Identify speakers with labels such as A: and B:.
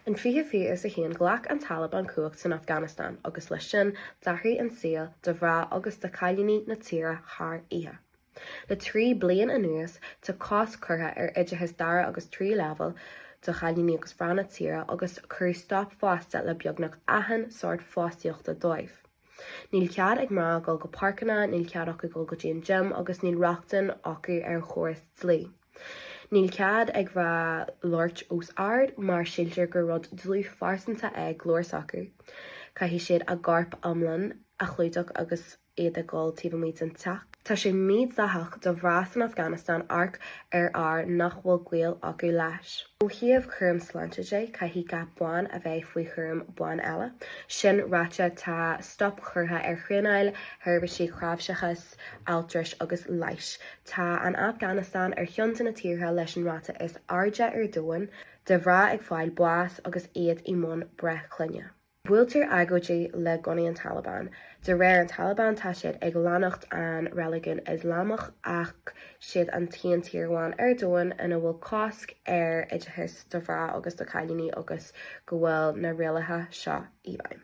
A: In 2021 ghlac an Taliban cumhacht san Afganastáin agus leis sin d'athraigh an saol do mhná agus do chailíní na tíre thar oíche. Le 3 bliain anuas tá cosc curtha ar oideachas dara agus tríú leibhéal do chailíní agus mhná na tíre agus cuireadh stop fosta le beagnach achan sórt fostaíochta dóibh. Níl cead ag mná dul go páirceanna, níl cead acu dul go dtí an gym agus níl rochtain acu ar an chóras dlí. Níl cead ag mná labhairt os ard mar síltear gur rud dlúthphearsanta é glór s'acu. Caithfidh siad a gcorp iomlán a chlúdach agus iad ag dul taobh amuigh den teach. Tá sé mídhleathach do mhná san Afganastáin amharc ar fhear nach bhfuil gaol acu leis. Ó thaobh cúram sláinte de, caithfidh gach bean a bheith faoi chúram ban eile. Sin ráite, tá stop curtha ar thraenáil, sheirbhísí cráibhseachais, altrais agus leighis. Tá an Afganastáin ar cheann de na tíortha leis an ráta is airde ar domhan de mhná ag fáil bás agus iad i mbun breith clainne. Buailtear agóidí le gunnaí an Taliban. De réir an Taliban tá siad ag leanacht an reiligiún Ioslamach ach siad an t-aon tír amháin ar domhan ina bhfuil cosc ar oideachas do mhná agus do chailíní agus go bhfuil na rialacha seo i bhfeidhm.